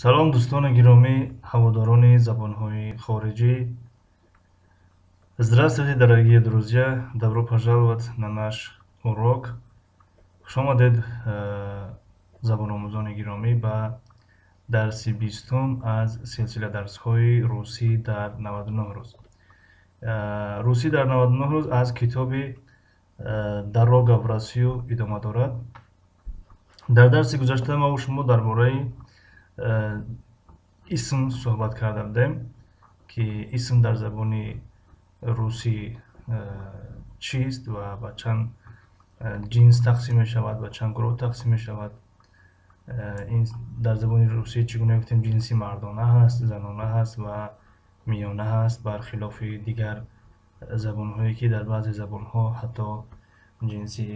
Салом, дӯстони гиромӣ, ҳаводорони забонҳои хориҷӣ. Здравствуйте, дорогие друзья! Добро пожаловать на наш урок. Хушомадед, забономӯзони гиромӣ, ба дарси 20-ум аз силсила дарсҳои русӣ дар 99 рӯз. Русӣ дар 99 рӯз аз китоби «Дорога в Россию» идома дорад. Дар дарси гузашта маву шумо дар бораи исм суҳбат карда будем, ки исм дар забони русӣ чист ва ба чанд ҷинс тақсим мешавад, ба чанд гурӯҳ тақсим мешавад. Ин дар забони русӣ, чӣ гуна гуфтем, ҷинси мардона ҳаст, занона ҳаст ва миёна ҳаст, бархилофи дигар забонҳое, ки дар баъзе забонҳо ҳатто ҷинси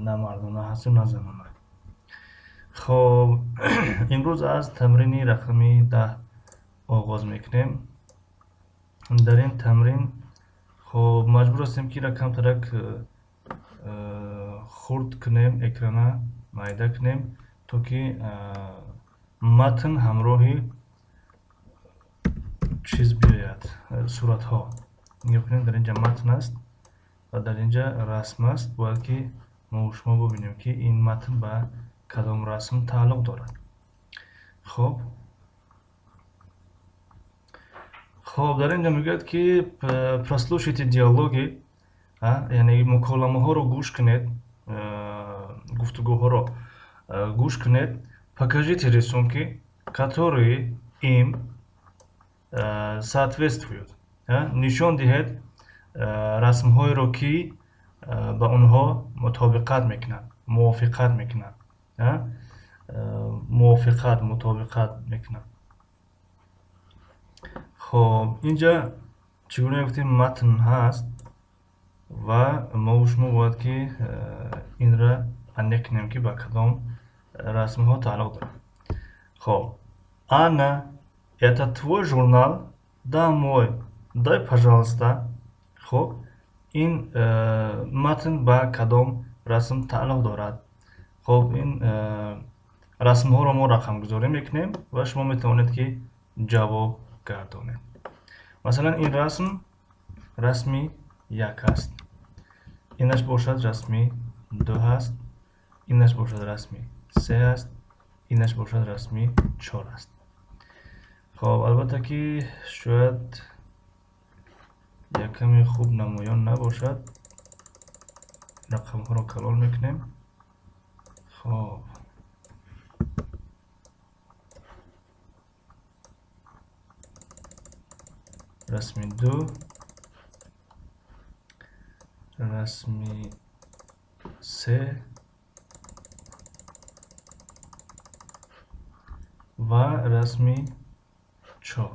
на мардона ҳасту на занона. Хоб, имрӯз аз тамрини рақами 10 оғоз мекунем. Дар ин тамрин, хоб, маҷбур ҳастем, ки камтарак хурд кунем, экрана майда кунем, то ки матн ҳамроҳи чиз биёяд, суратҳо. Нигоҳ кунем, дар инҷа матн аст ва дар инҷа расм аст. Бояд ки мо шумо бубинем, ки ин матн ба кадом расм тааллуқ дорад. Хоб, дар инҷа мегӯяд, ки прослушайте диалоги, яъне муколамаҳоро гӯш кунед, гуфтугӯҳоро гӯш кунед. Покажите рисунки, которые им соответствуют. Нишон диҳед расмҳоеро, ки ба онҳо мутобиқат мекунанд, мувофиқат мекунанд, мувофиқат, мутобиқат мекунанд. Хоб, инҷа, чӣ гуна гуфтем, матн ҳаст ва мову шумо бояд ки инра аниқ кунем, ки ба кадом расмҳо тааллуқ дорад. Хоб, Анна, это твой журнал? Да, мой. Дай, пожалуйста. Хоб, ин матн ба кадом расм тааллуқ дорад? Хоб, ин расмҳоро мо рақамгузорӣ мекунем ва шумо метавонед, ки ҷавоб гардонед. Масалан, ин расм расми 1 аст, инаш бошад расми 2 ҳаст, инаш бошад расми 3 аст, инаш бошад расми 4 аст. Хоб, албатта ки шояд якаме хуб намоён набошад, рақамҳоро калон мекунем. Хоб, расми 2, расми 3 ва расми 4.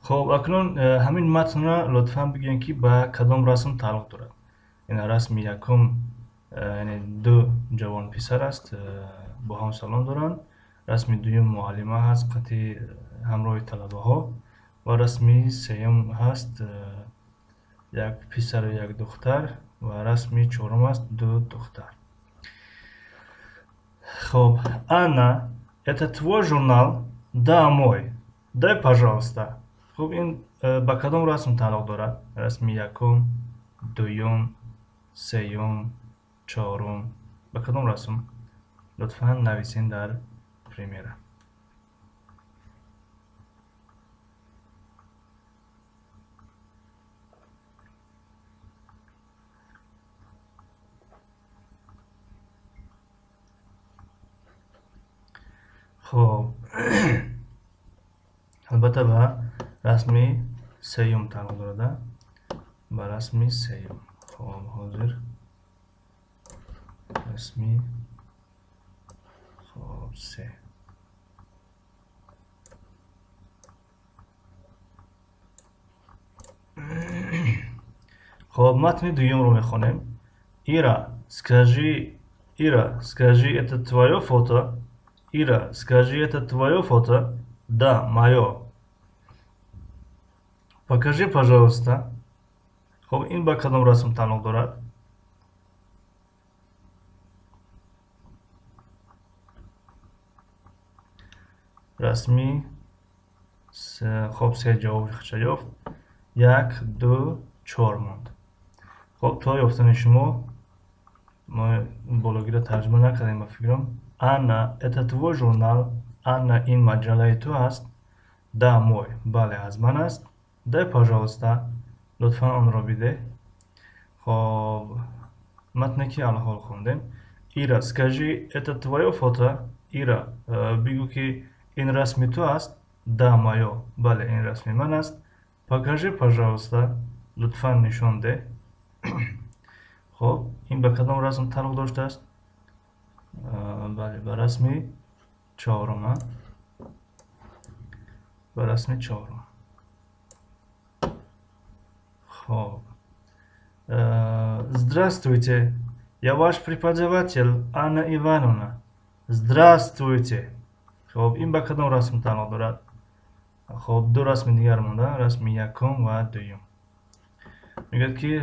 Хоб, акнун ҳамин матнро лутфан бигӯем, ки ба кадом расм тааллуқ дорад. Ина расми якум, яъне ду ҷавон писар аст, бо ҳам салом доранд. Расми дуюм муаллима ҳаст қати ҳамроҳи талабаҳо ва расми сеюм ҳаст як писару як духтар ва расми чорум аст ду духтар. Хоб, Анна, это твой журнал? Да, мой. Дай, пожалуйста. Хуб, ин ба кадом расм тааллуқ дорад? Расми якум, дуюм, сеюм, чорум, ба кадом расм? Лутфан нависен дар примера. Хоб, албатта ба расми сеюм тааллуқ дорад, ба расми сеюм. Хоб, ҳозир расми, хоб, се. Хоб, матни дуюмро мехонем. Ира, скажи, Ира, скажи, это твоё фото? Ира, скажи, это твоё фото? Да, моё. Покажи, пожалуйста. Хоб, ин ба кадом расм тааллуқ дорад? Расми, хоб, се ҷавоб худша ёфт. 1, 2, 4 монд. Хоб, то ёфтани шумо мо бологиро тарҷума накардем, ба фикрам. Анна, это твой журнал? Анна, ин маҷаллаи ту аст? Да, мой. Бале, аз ман аст. Дай, пожалуйста. Лутфан онро бидеҳ. Хоб, матне ки алҳол хондем. Ира, скажи, это твоё фото? Ира, бигӯ ки ин расми ту аст? Да, моё. Бале, ин расми ман аст. Покажи, пожалуйста. Лутфан нишон деҳ. Хоб, ин ба кадом расм тааллуқ доштааст? Бале, ба расми чорум. Ба расми чорум. Хоб. Здравствуйте, я ваш преподаватель Анна Ивановна. Здравствуйте. Хоб, ин ба кадом расм тааллуқ дорад? Хоб, ду расми дигар монда, расми якум ва дуюм. Мегӯяд ки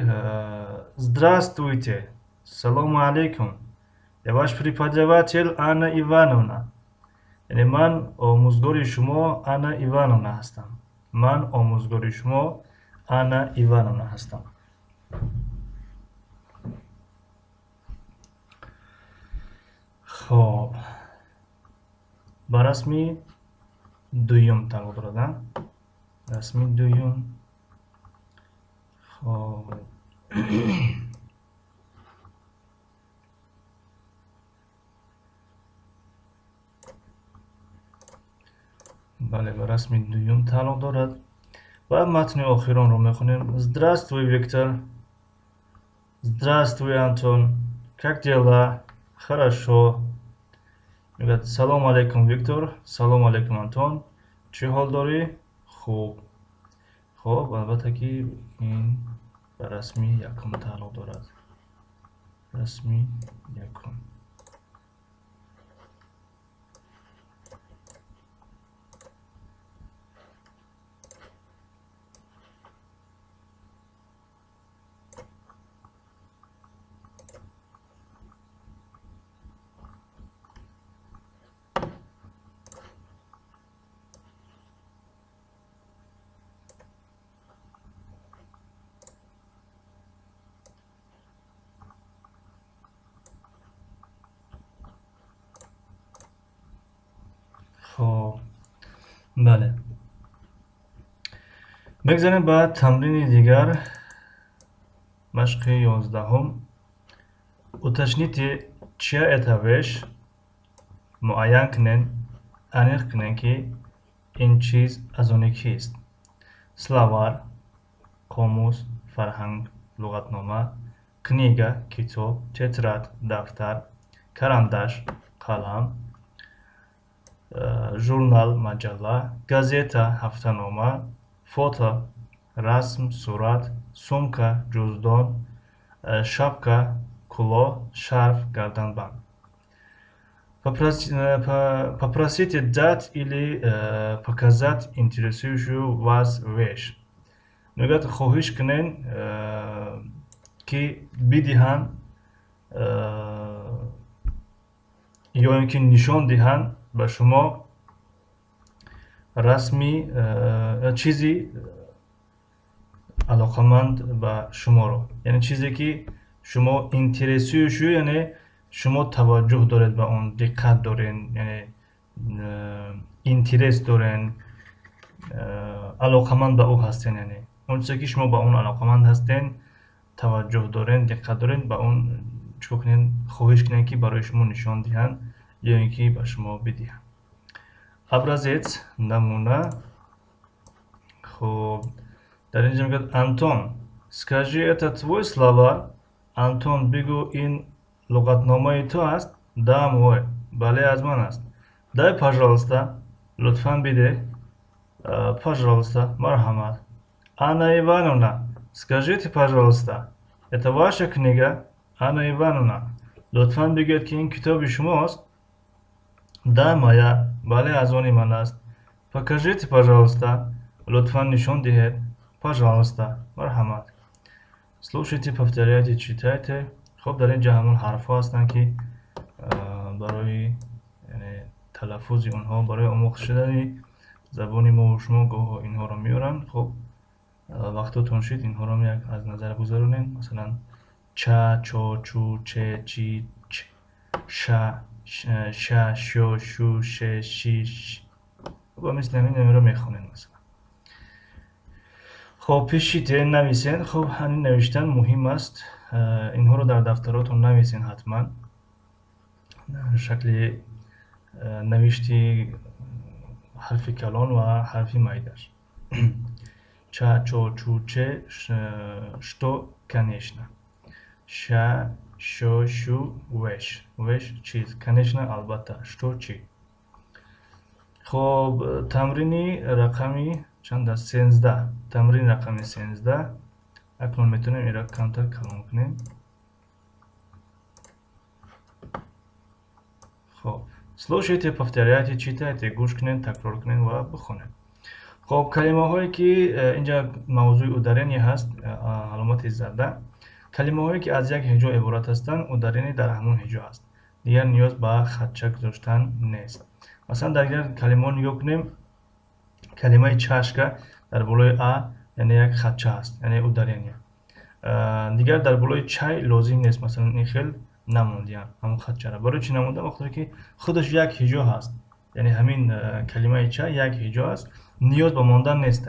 здравствуйте, салому алейкум, я ваш преподаватель Анна Ивановна. Яъне ман омӯзгори шумо Анна Ивановна ҳастам. Ман омӯзгори шумо Анна Ивановна ҳастам. Хоб, ба расми дуюм тааллуқ дорад. Расми дуюм. Хоб, бале, ба расми дуюм тааллуқ дорад. Ва матни охиронро мехонем. Здравствуй, Виктор. Здравствуй, Антон. Как дела? Хорошо. Мегӯяд: салом алейкум, Виктор. Салом алейкум, Антон. Чӣ ҳол дорӣ? Хуб. Хоб, албатта ки ин ба расми якум тааллуқ дорад. Расми якум. Хоб, бале, мегзарем ба тамрини дигар, машқи 11-ум. Уточните, чья это вещь. Муайян кунед, аниқ кунед, ки ин чиз аз они кист. Словарь, қомус, фарҳанг, луғатнома, книга, китоб, тетрадь, дафтар, карандаш, қалам, журнал, маҷалла, газета, ҳафтанома, фото, расм, сурат, сумка, ҷуздон, шапка, кулоҳ, шарф, гарданбанд. Попросите дать или показать интересующую вас вещь. Мегӯяд, хоҳиш кунед, ки бидиҳанд ё ин ки нишон диҳанд ба шумо расми чизи алоқаманд ба шуморо, яъне чизе ки шумо интересующую, яъне шумо таваҷҷӯҳ доред ба он, диққат доред, яъне интерес доред, алоқаманд ба ӯ ҳастед, яъне он чизе ки шумо ба он алоқаманд ҳастед, таваҷҷӯҳ доред, диққат доред, ба он чикор кунед, хоҳиш кунед, ки барои шумо нишон диҳанд ё ин ки ба шумо бидиҳанд. Образец, намуна. Хуб, дар инҷо мегӯяд: Антон, скажи, это твой словарь? Антон, бигӯ, ин луғатномаи ту аст? Да, мой. Бале, аз ман аст. Дай, пожалуйста. Лутфан бидеҳ. Пожалуйста, марҳамат. Анна Ивановна, скажите, пожалуйста, это ваша книга? Анна Ивановна, лутфан бигӯед, ки ин китоби шумост? Да, моя. Бале, аз они ман аст. Покажите, пожалуйста. Лутфан нишон диҳед. Пожалуйста, марҳамат. Слушайте, повторяйте, читайте. Хуб, дар ин ҷо ҳамон ҳарфҳо ҳастанд, ки барои талаффузи онҳо, барои омӯхта шудани забони мо ва шумо гоҳо инҳоро меоранд. Хуб, вақтотон шид, инҳоро як аз назар гузаронем. Масалан, ча, чо, чу, че, чи, ч, ша, ша, шо, шу, ше, ши, ш. Ба мисли ҳамин инро мехонем, масалан. Хоб, пишите, нависен. Хоб, ҳамин навиштан муҳим аст. Инҳоро дар дафтаротон нависен ҳатман. Шакли навишти ҳарфи калон ва ҳарфи майдаш. Ча, чо, чу, че, что, конечно. Ша, шо, шу, вещь. Вещь чиз, конечно албатта, что чӣ. Хоб, тамрини рақами чанд аст? 13. Тамрини рақами 13. Акнун метавонем инро камтар калон кунем. Хоб, слушайте, повторяйте, читайте. Гӯш кунед, такрор кунед ва бихонед. Хоб, калимаҳое ки инҷа мавзӯи ударение ҳаст, аломати зада. Калимаҳое ки аз як ҳиҷо иборат ҳастанд, ударение дар ҳамон ҳиҷо аст. Дигар ниёз ба хатча гузоштан нест. Масалан, дар дигар калимаҳо нигоҳ кунем, калимаи чашка дар болои а, яъне як хатча ҳаст, яъне ударение. Дигар дар болои чай лозим нест, масалан, ин хел намондиям ҳамон хатчаро. Барои чӣ намондам? Бахотире ки худаш як ҳиҷо ҳаст. Яъне ҳамин калимаи чай як ҳиҷо аст, ниёз ба мондан нест.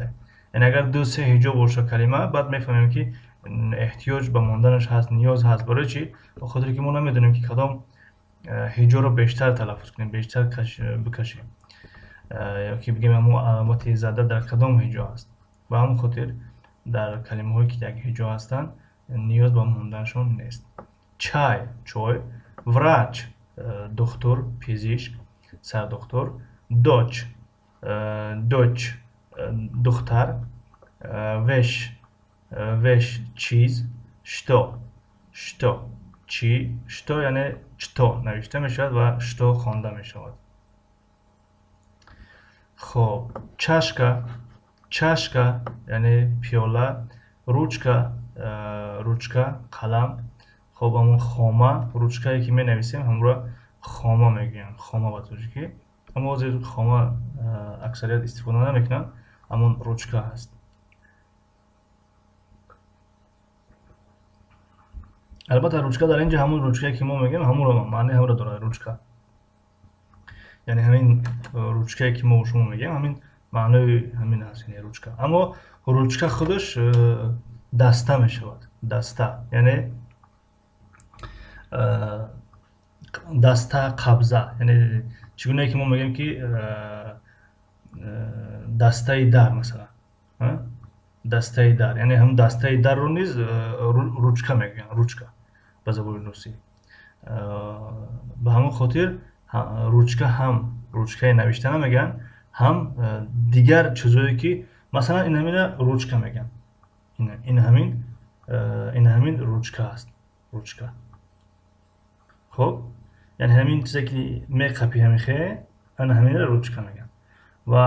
Яъне агар ду се ҳиҷо боша калима, баъд мефаҳмем ки эҳтиёҷ ба монданаш ҳаст, ниёз ҳаст. Барои чӣ? Бахотире ки мо намедонем ки кадом ҳиҷоро бештар талаффуз кунем, бештар бикашем. Ё ки бигем ҳамон аломати зада дар кадом ҳиҷо аст. Ба ҳамон хотир дар калимаҳое ки як ҳиҷо ҳастанд, ниёз ба монданашон нест. Чай, чой, врач, духтур, пизишк, сардухтур, дочь, дочь, духтар, вещь, вещь, чиз, что, что, чӣ, что яъне что навишта мешавад ва что хонда мешавад. Хоб, чашка, чашка яъне пиёла, ручка, ручка, қалам. Хоб, ҳамон хома, ручкае ки менависем, ҳамонро хома мегӯянд, хома ба тоҷикӣ. Аммо ҳозир хома аксарият истифода намекунанд, ҳамон ручка ҳаст. Албатта ручка дар инҷа ҳамон ручкае ки мо мегӯем, ҳамонро маънии ҳамонро дорад ручка. Яъне ҳамин ручкае ки мо шумо мегӯем, ҳамин маънои ҳамин аст, яъне ручка. Аммо ручка худаш даста мешавад, даста, яъне даста, қабза. Яъне чӣ гунае ки мо мегӯем ки дастаи дар, масалан, дастаи дар, яъне ҳамон дастаи дарро низ ручка мегӯянд, ручка ба забони русӣ. Ба ҳамон хотир ручка ҳам ручкаи навишта намегӯянд, ҳам дигар чизое ки масалан ин ҳамина ручка мегӯянд. Ин ҳамин ручка аст, ручка. Хоб, яъне ҳамин чизе ки меқапи ҳамихе, ана ҳаминро ручка мегӯянд. Ва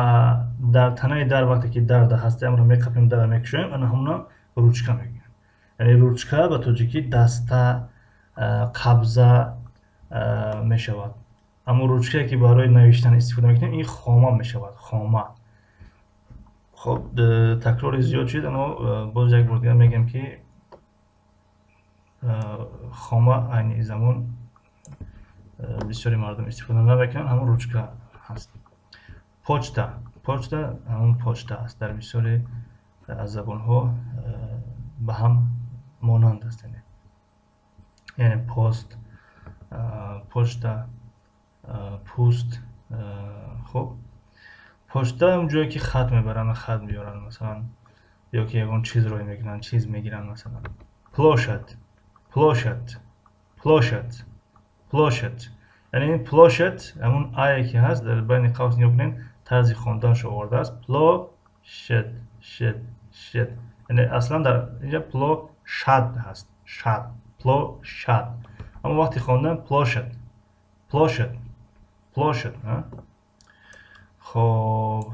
дар танаи дар вақте ки дарда ҳаст, амро меқапем, дарра мекушоем, ана ҳамонам ручка мегӯянд. Яъне ручка ба тоҷикӣ даста, қабза мешавад. Аммо ручкае ки барои навиштан истифода мекунем, ин хома мешавад, хома. Хоб, такрори зиёд шуд, аммо боз як бор дигар мегӯям ки хома айни замон бисёри мардум истифода намекунанд, ҳамон ручка ҳаст. Почта, почта ҳамон почта аст. Дар бисёри аз забонҳо ба ҳам монанд аст, яъне пост, почта, пуст. Хоб, почта ҳам ҷое ки хат мебаранд, хат меоранд, масалан, ё ки ягон чизро мекунанд, чиз мегиранд, масалан. Площадь, площадь, площадь, площадь. Яъне ин площадь ҳамон ае ки ҳаст, дар байни қавс нигоҳ кунем, тарзи хонданашо овардааст. Площадь, шед, шед. Яъне аслан дар инҷа площад ҳаст, шад, площад. Аммо вақти хондан площадь, площадь, площадь. Хоб,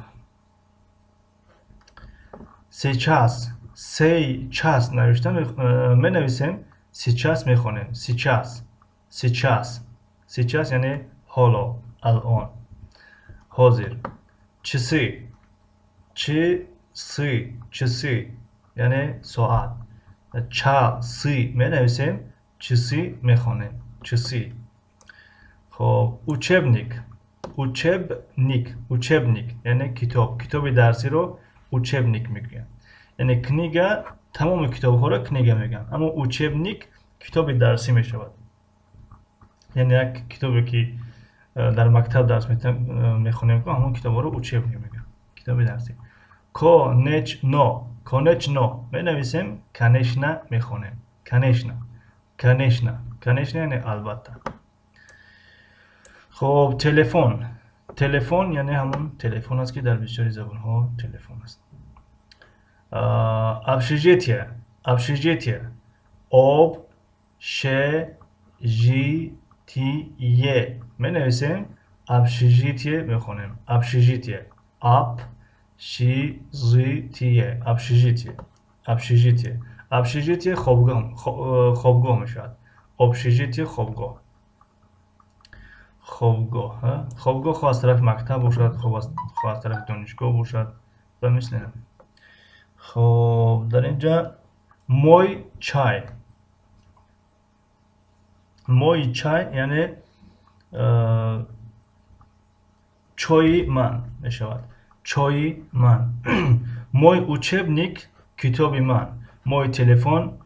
сейчас, Сейчас навишта менависем, сейчас мехонем. Сейчас, сейчас, сейчас яъне ҳоло, алон, ҳозир. Часы, чсы, часы яъне соат. Часы менависем, часы мехонем. Часы. Хоб, учебник, учебник, учебник яъне китоб. Китоби дарсиро учебник мегӯянд. Яъне книга, тамоми китобҳоро книга мегӯянд, аммо учебник китоби дарсӣ мешавад. Яъне як китобе, ки дар мактаб дарс мехонем, ҳамон китобҳоро учебник мегӯянд, китоби дарсӣ. Конечно, конечно менависем, конечно мехонем. Конечно, конечно, конечно яъне албатта. Хоб, телефон. Телефон яъне ҳамон телефон аст, ки дар бисёри забонҳо телефон аст. Общежитие, общежитие, об ше жи ти е менависем, общежитие мехонем. Общежитие, ап ши жи ти е, общежитие, общежитие. Общежитие хобгоҳ, хобгоҳ мешавад. Общежитие, хобгоҳ, хобгоҳ. Хобгоҳ хоҳ аз тарафи мактаб бошад, хоҳ аз тарафи донишгоҳ бошад ва мисли ҳамин. Хоб, дар ин ҷа мой чай. Мой чай яъне чойи ман мешавад, чойи ман. Мой учебник, китоби ман. Мой телефон,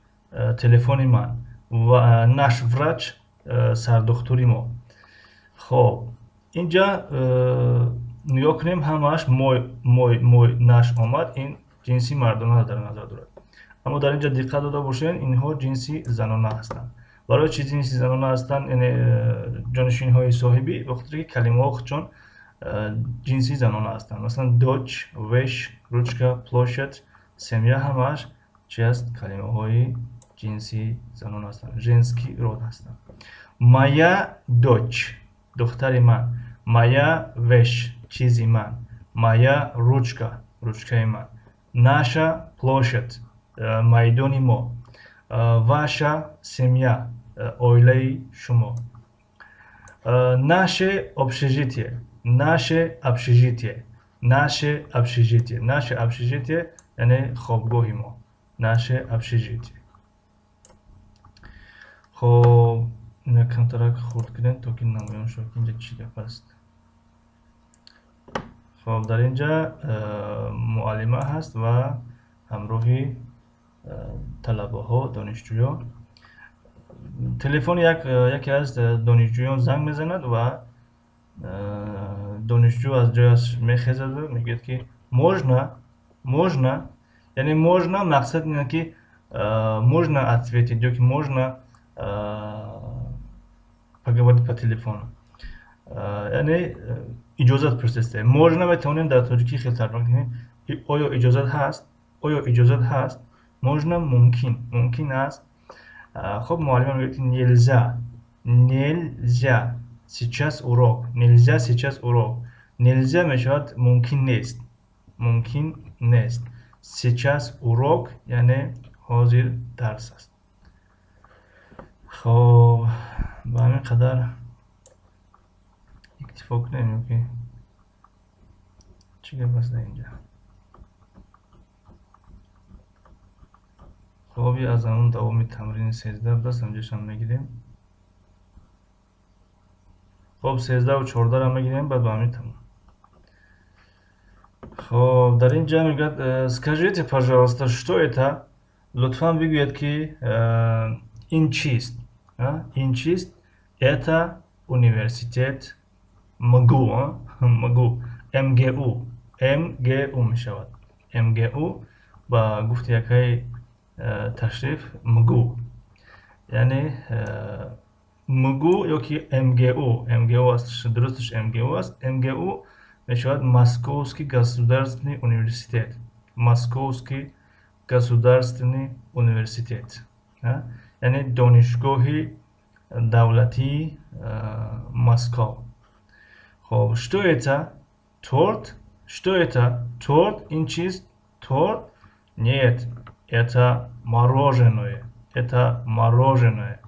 телефони ман. Ва наш врач, сардухтури мо. Хоб, инҷа нигоҳ кунем, ҳамааш мой, мой, мой, наш омад. Ин ҷинси мардона дар назар дорад, аммо дар инҷа диққат дода бошед, инҳо ҷинси занона ҳастанд. Барои чӣ ҷинси занона ҳастанд, яъне ҷонишинҳои соҳибӣ? Ба хотире ки калимаҳо худшон ҷинси занона ҳастанд. Масалан, дочь, вещь, ручка, площадь, семья ҳамааш чи аст? Калимаҳои ҷинси занона ҳастанд, женский род ҳастанд. Моя дочь, духтари ман. Моя вещь, чизи ман. Моя ручка, ручкаи ман. Наша площадь, майдони мо. Ваша семья, оилаи шумо. Наше общежитие, наше общежитие, наше общежитие, наше общежитие яъне хобгоҳи мо, наше общежитие. Хоб, ина камтарак хурд кунем, то ки намоён шавад, ки инҷа чӣ гап аст. Хоб, дар инҷа муаллима ҳаст ва ҳамроҳи талабаҳо, донишҷӯён. Телефони яке аз донишҷӯён занг мезанад ва донишҷӯ аз ҷояш мехезаду мегӯяд, ки можно, можно. Яъне можно мақсад ин ки можно ответить ё ки можно поговорить по телефону, яъне иҷозат пурсиста. Можно метавонем дар тоҷикӣ хел тарҷума кунем: оё иҷозат ҳаст, оё иҷозат ҳаст. Можно, мумкин, мумкин аст. Хоб, муаллима мегӯяд, ки нельзя, нельзя, сейчас урок, нельзя, сейчас урок. Нельзя мешавад мумкин нест, мумкин нест. Сейчас урок яъне ҳозир дарс аст. Хоб, ба ҳамин қадар иктифо кунем ё ки чӣ гап аст дар инҷа? Хоб, аз ҳамон давоми тамрини 13 будааст, ҳамҷоашам мегирем. Хоб, 13-у 14-ро мегирем, баъд ба ҳамин тамом. Хоб, дар ин ҷа мегӯяд: «Скажите, пожалуйста, что это?» Лутфан бигӯед, ки ин чист? Ин чист? Это университет МГУ, МГУ, МГУ, МГУ мешавад. МГУ ба гуфти якаи ташриф МГУ, яъне МГУ ё ки МГУ, МГУ аст, дурусташ МГУ аст. МГУ мешавад Московский государственный университет, Московский государственный университет, яъне Донишгоҳи давлатии Москов. Хоб, что это? Торт? Что это? Торт? Ин чист? Торт? Нет, Это мороженое. Это мороженое.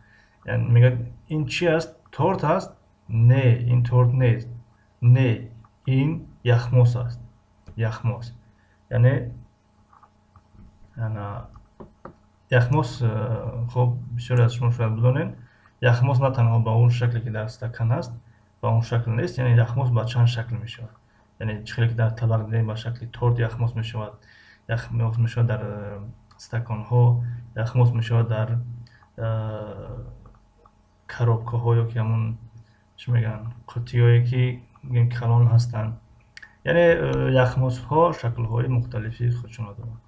Яъне мегӯяд, ин чи аст? Торт аст? Не, ин торт нест. Не, ин яхмос аст. Яхмос. Яъне яхмос, хоб, бисёре аз шумо шояд бидонед, яхмос на танҳо ба он шакле, ки дар стакан аст, ба он шакл нест, яъне яхмос ба чанд шакл мешавад. Яъне чӣ хеле ки дар табақ дидем, ба шакли торт яхмос мешавад, яхмос мешавад дар стаконҳо, яхмос мешавад дар коробкаҳо ё ки ҳамон чӣ мегӯянд, қуттиҳое, ки мегӯем калон ҳастанд. Яъне яхмосҳо шаклҳои мухталифи худшонро доранд.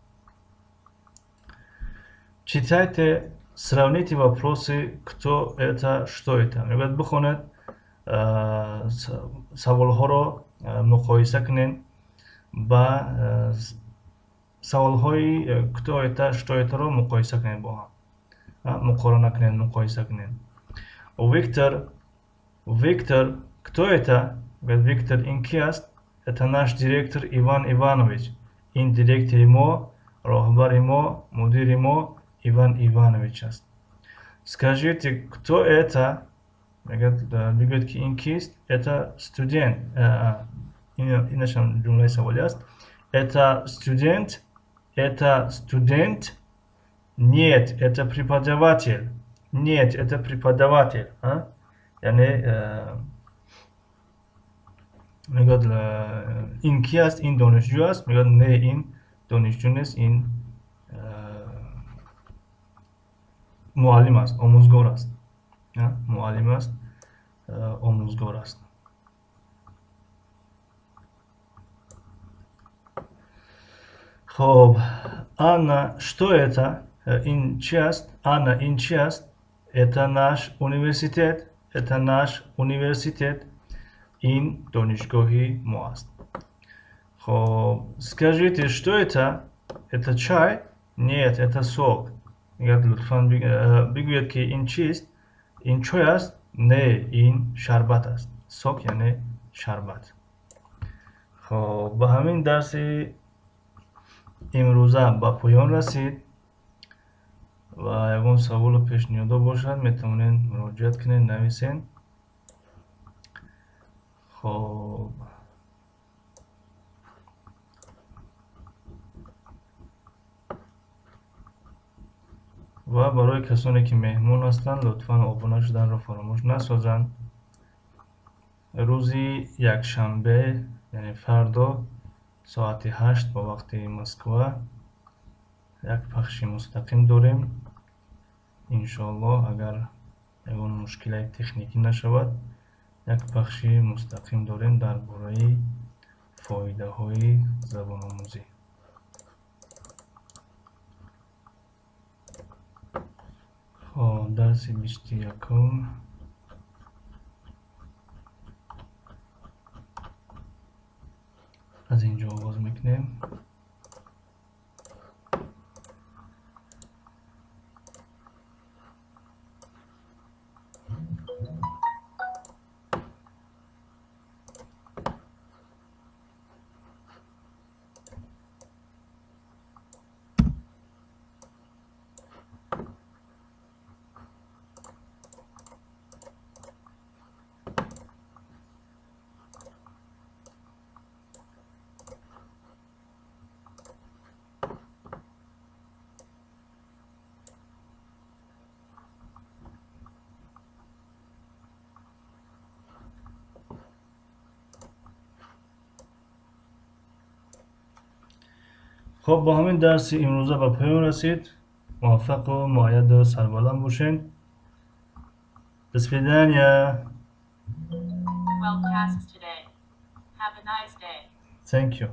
Читайте, сравните вопросы «кто это», «что это». Мегӯяд, бихонед, саволҳоро муқоиса кунед, ба саволҳои «кто это», «что это»-ро муқоиса кунед бо ҳам. Муқорана кунед, муқоиса кунед. Виктор, Виктор, кто это? Мегӯяд, Виктор, ин ки аст? Это наш директор Иван Иванович. Ин директори мо, роҳбари мо, мудири мо Иван Иванович аст. Скажите, кто это? Мегӯяд, бигӯед, ки ин кист? Это студент. Инашам ҷумлаи саволӣ аст. Это студент? Это студент? Нет, это преподаватель. Нет, это преподаватель. Яъне мегӯяд, ин ки аст? Ин донишҷӯ аст? Мегӯяд, не, ин донишҷӯ нест, ин муаллим аст, омӯзгор аст. Муаллим аст, омӯзгор аст. Хоб, Анна, что это? Ин чи аст? Анна, ин чи аст? Это наш университет. Это наш университет. Ин донишгоҳи мо аст. Хоб, скажите, что это? Это чай? Нет, это сок. Мегӯяд, лутфан бигӯед, ки ин чист? Ин чой аст? Не, ин шарбат аст. Сок яъне шарбат. Хоб, ба ҳамин дарси имрӯза ба поён расид ва ягон саволу пешниҳодо бошад, метавонед муроҷиат кунед, нависед. Хоб, ва барои касоне, ки меҳмон ҳастанд, лутфан обуна шуданро фаромӯш насозанд. Рӯзи якшанбе, яъне фардо, соати 8 ба вақти Москва як пахши мустақим дорем. Иншоаллоҳ, агар ягон мушкилаи техникӣ нашавад, як пахши мустақим дорем дар бораи фоидаҳои забономӯзӣ. Хоб, дарси 21-ум. Аз ин ҷо оғоз мекунем. Хоб, бо ҳамин дарси имрӯза ба поён расид. Муваффақу муайяду сарбаланд бошед. До свидания. 12 tasks today. Have a nice day. Thank you.